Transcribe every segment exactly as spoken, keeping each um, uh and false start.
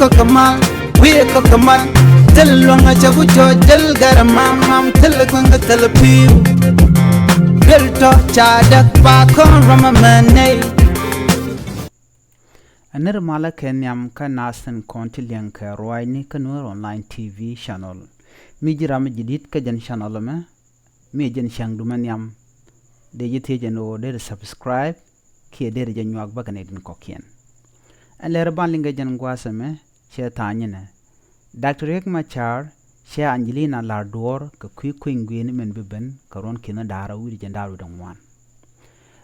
Kɔk kɛ mal, wi̱i̱ kɔk kɛ mal. Thil luäŋ a cɛ ku cɔ jäl gɛr mam mam, thil kueŋ kɛ thil pi̱i̱u. Duel tɔ ca däk ba kɔn ram a mɛ nɛy. Ɛ nir malä kɛ nhiam kä nath tin kɔn ti liɛŋ kɛ ruaacni kä Nuer Online T V channel. Mi ji̱ ram mi ji̱ di̱t kä jɛn channel ɛmɛ, mi ɛ jɛn cäŋ dumɛ nhiam, dee ji̱ thiec ɛn ɣöö deri subscribe kiɛ deri jɛ nyuak bäkɛ nɛy tin kɔ̱kiɛn. Ɛn lɛr ban liŋ kɛ jɛn gua̱a̱th ɛmɛ cɛ tha̱a̱ŋ nyinɛ. Doctor Riek Machar cɛ Angelina la̱r duɔ̱ɔ̱r kɛ kui̱ kui̱ny gui̱i̱ni min bi ben kɛ ruɔ̱n ki̱n da̱r a wi̱r jɛn da̱r wi̱r dee ŋuan.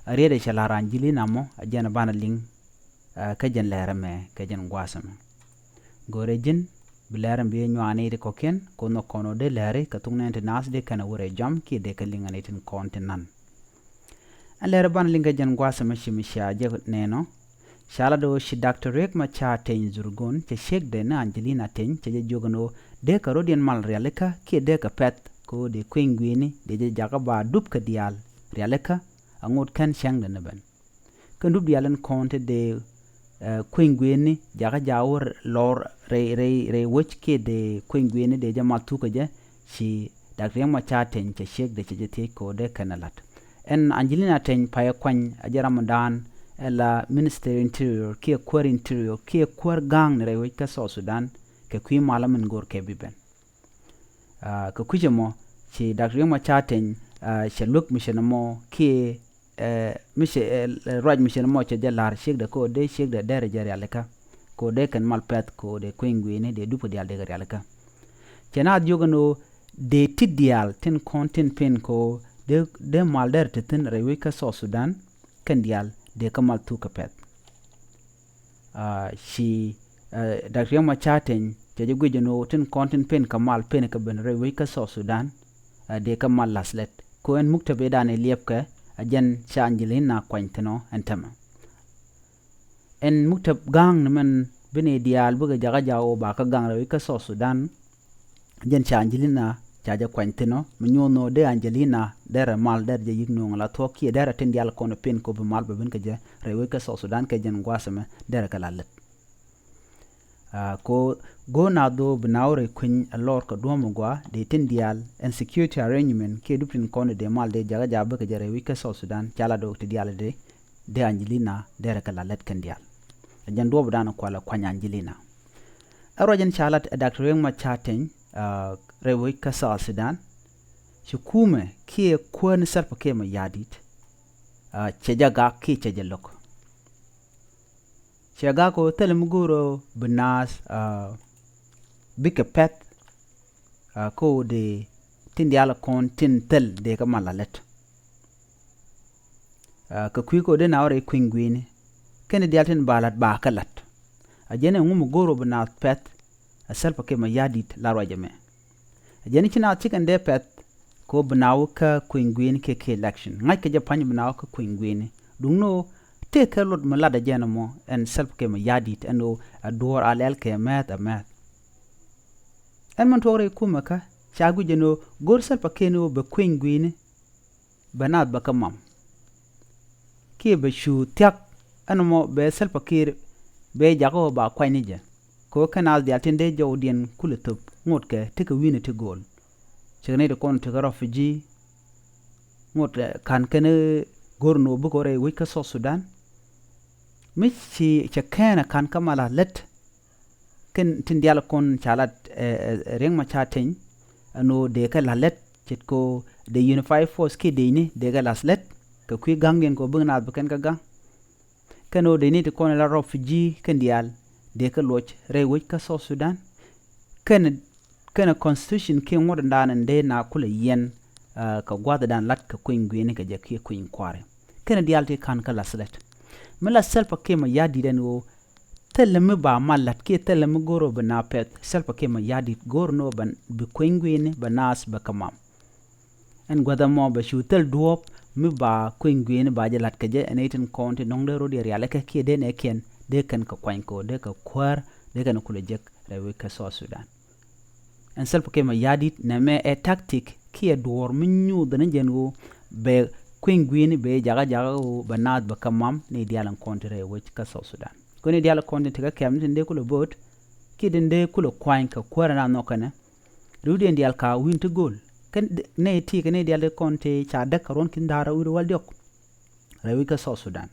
A riet ɛ cɛ la̱r Angelina mɔ a jɛn a banɛ liŋ, ah, kä jɛn lɛr ɛmɛ kɛ jɛn gua̱a̱th ɛmɛ. Go̱rɛ ji̱n bi lɛr ɛmɛ bi nyuani ti kɔ̱kiɛn, ko̱n nhɔk kɔn ɔ dee lɛri kɛ thuk nɛn ti naath dee kɛn a wurɛ jɔam kiɛ dee kɛ liŋ ani tin kɔn ti nan. Ɛn lɛr ban liŋ kɛ jɛn gua̱a̱th ɛmɛ ci mi cia jɛ nɛnɔ. Ca lat ɣöö ci Doctor Riek Machar Teny Dhurgon cɛ ciekdɛ ni Angelina Teny cɛ jɛ jiök ɛn ɣöö dee kɛ rɔ̱diɛn mal rialikä kiɛ dee kɛ pɛ̈th kɛ ɣöö dee kui̱ny gui̱i̱ni dee jɛ jakä ba dup kɛ diaal rialikä, a ŋot kɛn cäŋdɛ ni ben. Kɛn dup diaal in kɔn te dee, eh, kui̱ny gui̱i̱ni jakä jakä wä lɔr rɛy, rɛy, rɛy wec kiɛ dee kui̱ny gui̱i̱ni dee jɛ mal thukä jɛ, ci Doctor Riek Machar Teny cɛ ciekdɛ cɛ jɛ thiec kɛ ɣöö dee kɛn a la̱t. Ɛn Angelina Teny payɛ kuany a jɛ ramdan ɛ la Minister Interior kiɛ kuäär Interior kiɛ kuäär ga̱a̱ŋni rɛy wec kä South Sudan kɛ kui̱ malä min go̱o̱r kɛ bi ben. Ah, kɛ kui̱c ɛmɔ ci Doctor Riek Machar Teny, ah, cɛ luek mi cɛ nɔmɔ kiɛ, eh, mi cɛ, eh, ruac mi cɛ nɔmɔ cɛ jɛ la̱r ciekdɛ kɛ ɣöö dee ciekdɛ derɛ jɛ rialikä kɛ ɣöö dee kɛn mal pɛ̈th kɛ ɣöö dee kui̱ny gui̱i̱ni dee dupä diaal dee kɛ rialikä. Cɛ naath jiök ɛn ɣöö dee ti diaal tin kɔn tin pen kɛ ɣöö dee, dee mal derɛ te thi̱n rɛy wec kä South Sudan kɛn diaal dee kä mal thuk kɛ pɛ̈th. Ah, ci, eh, Doctor Riek Machar Teny cɛ jɛ guic ɛn ɣöö tin kɔn tin pen kɛ mal pen kɛ ben rɛy wec kä South Sudan, ah, dee kɛ mal la̱th lät. Kɛ ɣöö ɛn muktäb ëëdan ɛ liɛpkɛ a jɛn ca Angelina kuany thi̱n ɔ ɛn tämɛ. Ɛn muktäb ga̱a̱ŋni mɛn bi nɛy diaal bikɛ jakä jakä ɣöö ba kä gaŋ rɛy wec kä South Sudan. Jɛn ca Angelina ca jɛ kuany thi̱n ɔ mi nyuɔ̱n ɣöö dee Angelina derɛ mal derɛ jɛ yi̱k nööŋ la thuɔ̱k kiɛ derɛ tin diaal kɔn pen kop bi mal bɛ ben kɛ jɛ rɛy wec kä South Sudan kɛ jɛn gua̱a̱th ɛmɛ derɛ kɛ la lät. Ah, ko go̱o̱r na dho̱o̱ bi na wä rɛy kui̱ny a lɔr kɛ duɔ̱ɔ̱m a gɔaa dee tin diaal ɛn security arrangement kiɛ dup tin kɔn dee mal dee jakä jakä bä kɛ jɛ rɛy wec kä South Sudan ca la do̱o̱k ti diaal dee, dee Angelina derɛ kɛ la lät kɛn diaal. A jɛn duɔ̱ɔ̱p dan kualɛ kuany Angelina. Ɛ ruac in ca lat ɛ Doctor Riek Machar Teny, ah, rɛy wec kä South Sudan. Ci kumɛ kiɛ kuäär ni Salva Kiir Mayardit, ah, cɛ jɛ gak kiɛ cɛ jɛ lo̱k. Cɛ gak kɛ ɣöö thilɛ mi go̱o̱rä bi naath, ah, bikɛ pɛ̈th, ah, kɛ ɣöö dee tin diaal kɔn tin thil dee kɛ mal a lät. Ah, kɛ kui̱ kɛ ɣöö dee na wä rɛy kui̱ny gui̱i̱ni kɛn diaal tin ba la̱t ba kɛ la̱t. A jɛn ɛŋu mi go̱o̱r ɣöö bi naath pɛ̈th ɛ Salva Kiir Mayardit la ruac ɛmɛ. A jɛn ci naath ci kɛn dee pɛ̈th kɛ ɣöö bi naath wä kä kui̱ny gui̱i̱ni kiɛ kɛ election. Ŋa̱ckɛ jɛ pa̱ny bi naath wä kä kui̱ny gui̱i̱ni. Duŋni ɣöö tëëkɛ luɔt mi latdɛ jɛn ɛmɔ ɛn Salva Kiir Mayardit ɛn ɣöö a duɔ̱ɔ̱r a lɛl kɛ mɛth a mɛth. Ɛn min tuɔɔk rɛy kumɛ kä ca guic ɛn ɣöö go̱r Salva Kiir ni ɣöö bɛ kui̱ny gui̱i̱ni bɛ naath bɛ kä mam. Kiɛ bɛ cu thia̱k ɛn ɛmɔ bɛ Salva Kiir bɛ jakä ɣöö ba kuany ni jɛ. Kɛ ɣöö kɛn naath diaal tin dee jɔwdiɛn kulɛ thöp ŋotkɛ tekɛ wi̱i̱ni ti gööl. Cɛ kɛ nɛy ti kɔn tekɛ refugee ŋot, eh, ka̱n kɛn go̱r ni ɣöö bikɛ rɛy wec kä South Sudan. Mi ci cɛ kɛn ɛ ka̱n kä mal a lät. Kɛn tin diaal kɔn ca lat, eh, eh, Riek Machar Teny ɛn ɣöö dee kɛ la̱th lät ce̱tkɛ ɣöö dee unified force kiɛ dee ni dee kɛ la̱th lät kɛ kui̱ ga̱ŋdiɛn kɛ ɣöö bikɛ naath bi kɛn kä ga̱ŋ. Kɛn ɣöö dee ni ti kɔn la refugee kɛn diaal dee kɛ luɔc rɛy wec kä South Sudan. Kɛn, kɛn constitution kiɛ ŋuɔ̱tdan in dee na kulɛ yiɛn, ah, kɛ gua̱thdan lat kɛ kui̱ny gui̱i̱ni kɛ jɛ kiɛ kui̱ny kua̱ri. Kɛn diaal ti ka̱n kä la̱th lät. Mi la Salva Kiir Mayardit ɛn ɣöö thilɛ mi ba mal la̱t kiɛ thilɛ mi go̱o̱r ɣöö bi naath pɛ̈th Salva Kiir Mayardit go̱o̱r ni ɣöö bi kui̱ny gui̱i̱ni bɛ naath bɛ kä mam. Ɛn guäth ɛmɔ bɛ cu thil duɔ̱ɔ̱p mi ba kui̱ny gui̱i̱ni ba jɛ la̱t kɛ jɛ ɛn i̱ tin kɔn ti nɔ̱ŋ dee ro̱d yɛ rialikä kiɛ dee nɛɛkiɛn dee kɛn kɛ kuany kɛ ɣöö dee kɛ kuäär dee kɛn kulɛ jek rɛy wec kä South Sudan. Ɛn Salva Kiir Mayardit nɛmɛ ɛ tactic kiɛ duɔ̱ɔ̱r mi nyuuth ni jɛn ɣöö bɛ kui̱ny gui̱i̱ni bɛ jakä jakä ɣöö bɛ naath bɛ kä mam ni diaal in kɔn ti rɛy wec kä South Sudan. Kɔn ni diaal in kɔn ti ti kä kɛm ni tin dee kulɛ bo̱o̱t kiɛ tin dee kulɛ kuany kɛ kuäärä na nhɔk kɛnɛ. Riwdiɛn diaal ka wi̱n ti gööl kɛ nɛy ti kɛ nɛy diaal ti kɔn ti ca däk kɛ ruɔ̱n ki̱n da̱ŋ rɛw wi̱cdɛ wäl diɔ̱k rɛy wec kä South Sudan.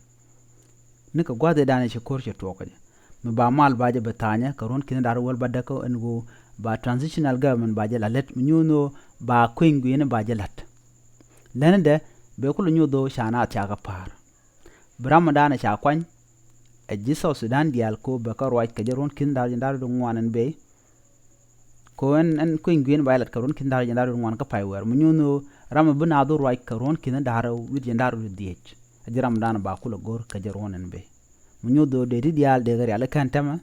Ni kɛ gua̱thidan ci ko̱r cɛ tuɔɔk kɛ jɛ mi ba mal ba jɛ bɛ tha̱a̱nyɛ kɛ ruɔ̱n ki̱n da̱ŋ rɛw wäl bädäk kä ɛn ɣöö ba transitional government ba jɛ la lät mi nyuuth ni ɣöö ba kuenygui̱ni ba jɛ la̱t. Lätnidɛ bɛ kulɛ nyuɔth ɣöö ca naath ca kɛ pa̱a̱r. Bi ramɔdan ca kuany ɛ ji̱ South Sudan diaal kɛ ɣöö bɛ kɛ ruac kɛ jɛ ruɔ̱n ki̱n da̱ŋ rɛw jiɛn da̱ŋ rɛw wi̱cdɛ ŋuan ɛn bëë. Kɛ ɣöö ɛn, ɛn kuenygui̱ni ba jɛ la̱t kɛ ruɔ̱n ki̱n da̱ŋ rɛw jiɛn da̱ŋ rɛw wi̱cdɛ ŋuan kä pay wäär mi nyuuth ni ɣöö ramɔ bi naath ruac kɛ ruɔ̱n ki̱n da̱ŋ rɛw wi̱cdɛ jiɛn da̱ŋ rɛw wi̱cdɛ dhieec. A ji̱ ramɔdan ba kulɛ go̱r kɛ jɛ ruɔ̱n ɛn bëë. Mi nyuuth ɣöö dee ti diaal dee kɛ rialikä ɛn täämɛ,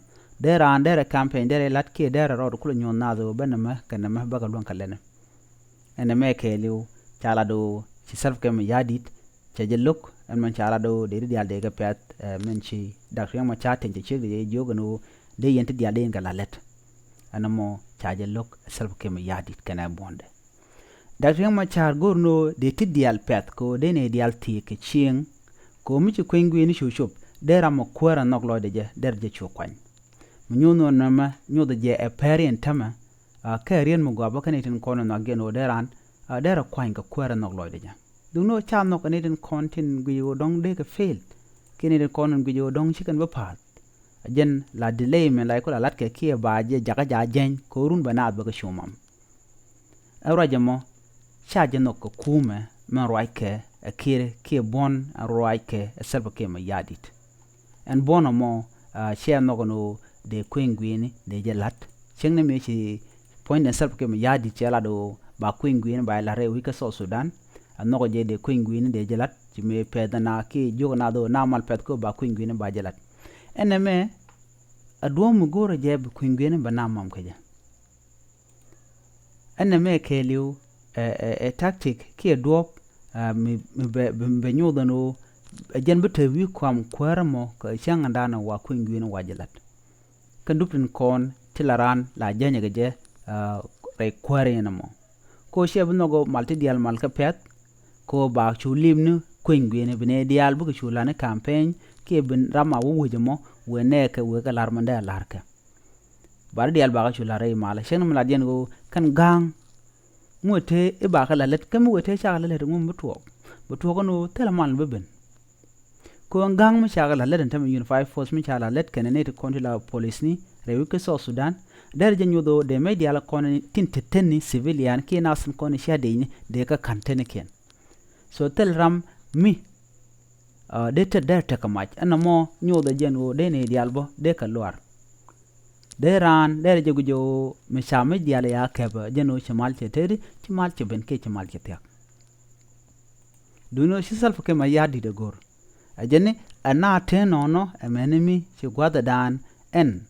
dee raan derɛ campaign derɛ la̱t kiɛ derɛ rɔɔd kulɛ nyuɔ̱th naath ɣöö bä nɛmɛ kɛ nɛmɛ bä kɛ luäŋ kɛ lɛnɛ. Ɛn ɛmɛ kɛɛliw ca lat ɣöö ci Salva Kiir Mayardit cɛ jɛ lo̱k ɛn mɛn ca lat ɣöö dee ti diaal dee kɛ piath, ɛ, mɛn ci Dak Riek Machar Teny cɛ ciek dee jɛ jiök ɛn ɣöö dee yɛn ti diaal dee yɛn kɛ la lät. Ɛn ɛmɔ ca jɛ lo̱k ɛ Salva Kiir Mayardit kɛnɛ buɔ̱ndɛ. Dak Riek Machar go̱r ni ɣöö dee ti diaal piath kɛ ɣöö dee nɛy diaal thiek kɛ cieŋ kɛ ɣöö mi ci kuenygui̱ni cu cop dee ram mi kuäärä nhɔk lɔcdɛ jɛ derɛ jɛ cu kuany. Mi nyuuth ni ɣöö nɛmɛ nyuɔthɛ jɛ ɛ pɛri ɛn täämɛ, a, kɛ riet mi gɔaa bä kä nɛy tin kɔn in nhɔak jɛn ɣöö dee raan, a, derɛ kuany kɛ kuäärä nhɔk lɔcdɛ jɛ. Duŋni ɣöö ca nhɔk kɛ nɛy tin kɔn tin guic ɣöö dɔ̱ŋ dee kɛ fail kiɛ nɛy tin kɔn in guic ɣöö dɔ̱ŋ ci kɛn bä pa̱a̱th. A jɛn la delay mɛn la i̱ ku la la̱tkɛ kiɛ ba jɛ jakä ja jɛny kɛ ɣöö run bɛ naath bä kɛ cu mam. Ɛ ruac ɛmɔ ca jɛ nhɔk kɛ kuumɛ mɛn ruackɛ ɛ Kiir kiɛ buɔ̱n ɛ ruackɛ ɛ Salva Kiir Mayardit. Ɛn buɔ̱n ɛmɔ, a, cɛ nhɔk ɛn ɣöö dee kuenygui̱ni dee jɛ la̱t. Cieŋni mëë ci puɔ̱nydɛ Salva Kiir Mayardit cɛ lat ɣöö ba kuenygui̱ni ba jɛ la̱t rɛy wec kä South Sudan. Ɛ nhɔk jɛ dee kuenygui̱ni dee jɛ la̱t ci mëë pɛth ɛna kiɛ jiök ɛna dhɔ na mal pɛth kä ba kuenygui̱ni ba jɛ la̱t. Ɛn ɛmɛ ɛ duɔ̱ɔ̱p mi go̱o̱rä jɛ bi kuenygui̱ni bɛ na mam kɛ jɛ. Ɛn nɛmɛ kɛɛliw ɛ, ɛ, ɛ tactic kiɛ duɔ̱ɔ̱p, ɛ, mi, mi bɛ, mi bɛ nyoth ɛn ɣöö ɛ jɛn bi te wi̱i̱ kɔam kuäärä mɔ kɛ cäŋ ɛn da̱a̱n ɛ wa kuenygui̱ni wa jɛ la̱t. Kɛn dup tin kɔn ti la raan la jänyɛ kɛ jɛ, ɛ, rɛy kuäärä ɛn ɛmɔ. Kɛ ɣöö cɛ bi nhɔk ɣöö mal ti diaal mal kɛ piath kɛ ɣöö ba cu lim ni kuenygui̱ni bi nɛy diaal bikɛ cu la̱t ni campaign kiɛ bi ram a wä wec ɛmɔ wëë nɛɛkɛ wëë kɛ la̱r mɛn dee a la̱rkɛ. Ba ri diaal bakɛ cu la̱t rɛy malä cäŋ ni mi lat yɛn ɣöö kɛn ga̱a̱ŋ. Mi wee tëë i̱ bakɛ la lät kä mi wee tëë cakɛ la lät ŋu mi bi tuɔɔk. Bi tuɔɔk ɛn ɣöö thilɛ mal ni bi ben. Kɛ ɣöö ɛn ga̱a̱ŋ mi cakɛ la lät ɛn tämɛ unified force mi cakɛ la lät kɛnɛ nɛy ti kɔn ti la police ni rɛy wec kä South Sudan. Derɛ jɛ nyoth ɣöö dee mec diaal kɔn tin te teni civilian kiɛ nath tin kɔn cia dec ni dee kä ka̱n tenikiɛn. So thil ram mi, a, dee tet dee tekɛ mac ɛn nɔmɔ nyothɛ jɛn ɣöö dee nɛy diaal bä dee kɛ luaar. Dee raan dee rɛ jɛ guic ɣöö mi ca mec diaal ya kɛpɛ jɛn ɣöö ci mal cɛ teti ci mal cɛ ben kiɛ ci mal cɛ thia̱k. Duundɛ ɣöö ci Salva Kiir Mayardit ɛ go̱r ɛ jɛn ni ɛ na tëë nɔnɔ ɛ mɛni mi ci gua̱thɛ daan ɛn.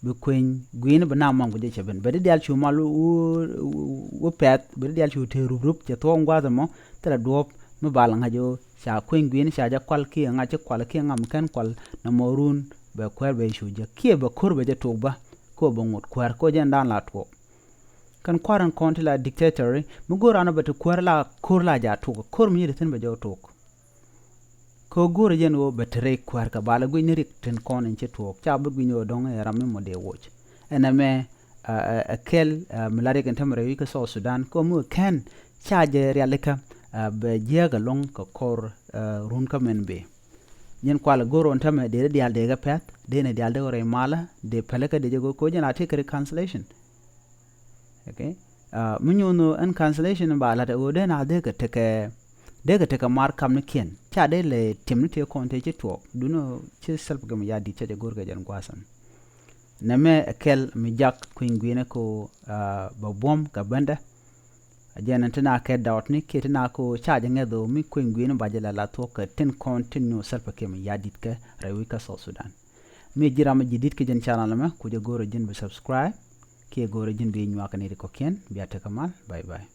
Bi kuenygui̱ni bi na mam kɛ jɛ cɛ ben bɛ di diaal cu mal wä, wä, wä pɛth bɛ di diaal cu te rup rup cɛ thuɔ̱k ŋua̱th ɛmɔ. Thilɛ duɔ̱ɔ̱p mi bal ŋa̱c ɣöö ca kuenygui̱ni ca jɛ kual kiɛ ŋa̱c ci kual kiɛ ŋam kɛn kual nɔmɔ run bɛ kuɛɛr bɛ cu jɛ kiɛ bɛ ko̱r bɛ jɛ tuɔɔk bä. Kɛ ɣöö bɛ ŋot kuäär kɛ ɣöö jɛn daan la tuɔɔk. Kɛn kua̱r in kɔn ti la dictator mi go̱o̱r an bɛ ti kuäär la ko̱r la ja tuɔɔk ko̱r mi nyi ti thi̱n bɛ jɛ tuɔɔk. Kɛ ɣöö go̱o̱rɛ jɛn ɣöö bɛ te rɛy kuäärkä balɛ guic ni rik tin kɔn in ci tuɔɔk ca bi guic ni ɣöö dɔ̱ŋ ɛ ram mi mɔ dee woc. Ɛn ɛmɛ, ɛ, ɛ, ɛ kɛl, ɛ, mi la rik in tämɛ rɛy wi̱c kä South Sudan kɛ ɣöö mi wä kɛn ca jɛ rialikä, ɛ, bɛ jiääk ɛlɔ̱ŋ kɛ kɔr, ɛ, run kä mɛn bëë. Jɛn kualɛ go̱o̱r ɣöö in tämɛ dee ri diaal dee kɛ pɛ̈th dee ni diaal dee ɣöö rɛy malä dee pälikä dee jɛ go̱o̱r kɛ ɣöö jɛn a tekɛ reconciliation. Okay. Ah, mi nyuun ɣöö ɛn cancellation ba la̱t ɛ ɣöö dee na dee kɛ tekɛ, dee kɛ tekɛ mar kamnikiɛn ca dee lɛ tiɛm ni tëë kɔn tëë ci tuɔɔk duundɛ ɣöö ci Salva Kiir Mayardit ca jɛ go̱r kɛ jɛn gua̱a̱th ɛn. Nɛmɛ ɛ kɛl mi jak kui̱ny gui̱i̱nɛ ko, ah, bɛ buɔ̱m kɛ bendɛ. A jɛn ɛn ti na kɛ dɔɔtni kiɛ ti na ko ca jɛ ŋɛth ɣöö mi kui̱ny gui̱i̱nɛ ba jɛ lɛ la thuɔ̱k kɛ tin kɔn tin nyuun Salva Kiir Mayardit kɛ rɛy wi̱c kä South Sudan. Mi ji̱ ram mi ji̱ di̱t kä jɛn channel ɛmɛ, ku jɛ go̱o̱rɛ ji̱n bi subscribe kiɛ go̱o̱rɛ ji̱n bi nyuak kɛ ni ri kɔ̱kiɛn. Bia tekɛ mal. Bye bye.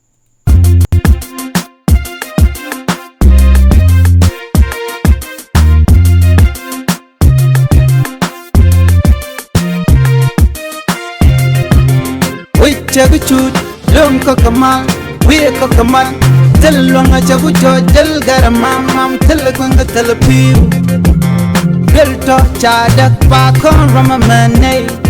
Wi̱c cɛ bi cut, lo̱ŋ kɔ̱k kɛ mal, wi̱i̱ kɔ̱k kɛ mal. Thil luɔ̱ŋ a cɛ ku cɔc, thil gɛrɛ mam mam, thil kueŋ kɛ thil pi̱i̱u. Thil tɔ̱ ca däk pa kɔn rɔm ɛmɛ nɛy.